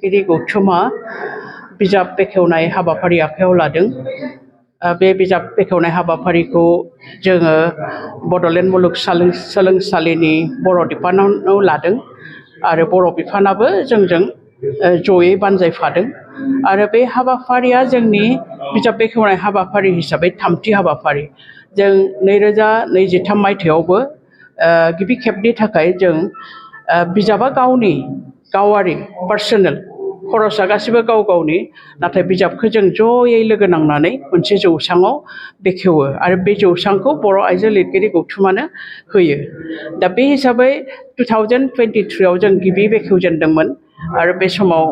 लिरगिरि गौथुमा बिजाब बेखेवनाय हाबाफारि आखायाव लादों। बे बिजाब बेखेवनाय हाबाफारिखौ जोङो बड'लेण्ड मुलुगसोलोंसालिनि बर' बिफानाव लादों आरो बर' बिफानाबो जोंजों जयै बानजायफादों आरो बे हाबाफारिया जोंनि बिजाब बेखेवनाय हाबाफारि हिसाबै थामथि हाबाफारि। जों 2023 मायथाइयावबो गिबि खेबनि थाखाय जों बिजाबा गावारि पार्सनेल खरसा गासिबो गाव गावनि, नाथाय बिजाबखौ जों जयै लोगो नांनानै मोनसे जौसाङाव बेखेवो आरो बे जौसांखौ बर' आइजो लिरगिरि गौथुमानो होयो। दा बे हिसाबै 2023 आव जों गिबि बेखेवजेनदोंमोन आरो बे समाव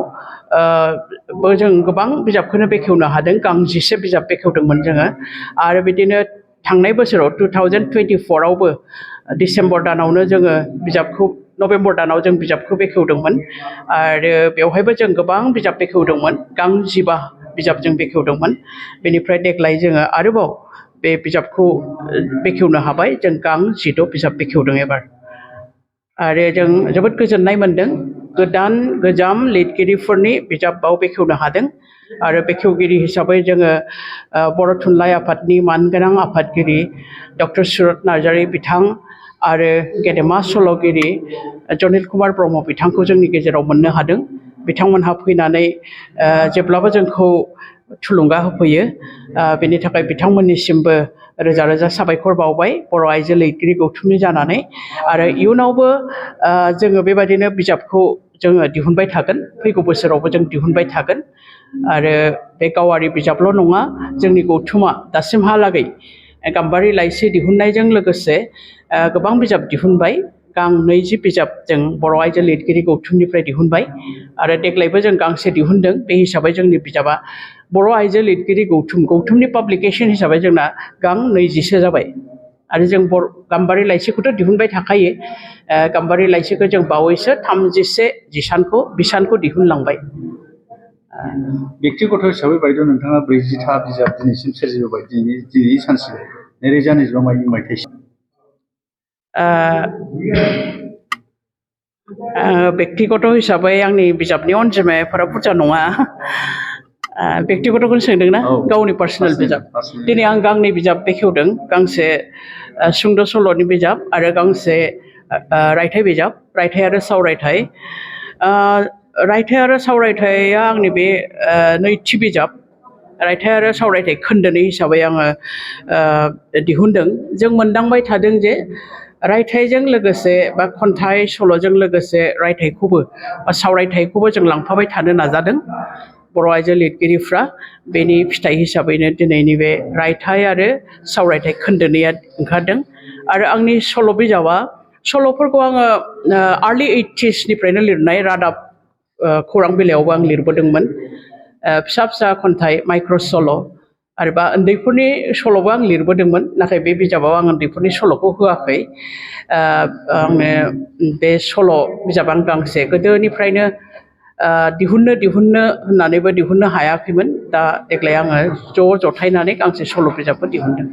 जों गोबां बिजाबखौनो बेखेवनो हादों। गांजिसे बिजाब बेखेवदोंमोन जोङो आरो बिदिनो थांनाय बोसोराव 2024 आवबो डिसेम्बर दानावनो जोङो बिजाबखौ नभेम्बर दानाव जों बिजाबखौ बेखेवदोंमोन आरो बेवहायबो जों गोबां बिजाब बेखेवदोंमोन। गांजिबा बिजाब जों बेखेवदोंमोन। बेनिफ्राय देग्लाय जोङो आरोबाव बे बिजाबखौ बेखेवनो हाबाय। जों गांजिद' बिजाब बेखेवदों एबार आरो जों जोबोद गोजोननाय मोनदों। गोजाम लिरगिरिफोरनि बिजाबाव बेखेवनो हादों आरो बेखेवगिरि हिसाबै जोङो बर' थुनलाइ आफादनि मानगोनां आफादगिरि डक्टर सुरत नार्जारि बिथां आरो गेदेमा सल'गिरि जनिल कुमार ब्रह्म बिथांखौ जोंनि गेजेराव मोननो हादों। बिथांमोनहा फैनानै जेब्लाबो जोंखौ थुलुंगा होफैयो। बेनि थाखाय बिथांमोननिसिमबो रोजा रोजा साबायखर बावबाय बर' आइजो लिरगिरि गौथुमनि जानानै। आरो इयुनावबो जोङो बेबायदिनो बिजाबखौ जोङो दिहुनबाय थागोन। फैगौ बोसोरावबो जों दिहुनबाय थागोन आरो बे गावारि बिजाबल' नङा, जोंनि गौथुमा दासिमहालागै गाम्बारि लाइसि दिहुननायजों लोगोसे गोबां बिजाब दिहुनबाय। गांनै बिजाब जों बर' आइजो लिरगिरि गौथुमनिफ्राय दिहुनबाय आरो देग्लायबो जों गांसे दिहुनदों। बे हिसाबै जोंनि बिजाबा बर' आइजो लिरगिरि गौथुमनि पाब्लिकेसन हिसाबै जोंना गांनैजिसो जाबाय आरो जों गाम्बारि लाइसिखौथ' दिहुनबाय थाखायो। गाम्बारि लाइसिखौ जों बावैसो 33 बिसानखौ दिहुनलांबाय। व्यक्तिगत हिसाबै बायद' नोंथाङा 40था बिजाब दिनैसिम सोरजिबोबाय दिनै सानसिम 2022 मायथाइसिम। व्यक्तिगत हिसाबै आंनि बिजाबनि अनजिमाफोरा बुरजा नङा। व्यक्तिगतखौनो सोंदोंना? गावनि पार्सनेल बिजाब। दिनै आं गांनै बिजाब बेखेवदों। गांसे सुंद' सल'नि बिजाब आरो गांसे रायथाइ बिजाब, रायथाइ आरो सावरायथाइ। रायथाइ आरो सावरायथाइया आंनि बे नैथि बिजाब। रायथाइ आरो सावरायथाइ खोन्दोनि हिसाबै आङो दिहुनदों। जों मोनदांबाय थादों जे रायथाइजों लोगोसे बा खन्थाइ सल'जों लोगोसे रायथाइखौबो बा सावरायथाइखौबो जों लांफाबाय थानो नाजादों बर' आइजो लिरगिरिफ्रा। बेनि फिथाइ हिसाबैनो दिनैनि बे रायथाइ आरो सावरायथाइ खोन्दोनैया ओंखारदों। आरो आंनि सल' बिजाबा, सल'फोरखौ आङो आर्लि 80sनिफ्रायनो लिरनाय रादाब खौरां बिलाइयावबो आं लिरबोदोंमोन। फिसा फिसा खन्थाइ, माइक्र' सल' आरोबा उन्दैफोरनि सल'बो आं लिरबोदोंमोन, नाथाय बे बिजाबाव आं उन्दैफोरनि सल'खौ होआखै। आंनो बे सल' बिजाब आं गांसे गोदोनिफ्रायनो दिहुननो होननानैबो दिहुननो हायाखैमोन। दा देग्लाय आङो जथायनानै गांसे सल' बिजाबबो दिहुनदों।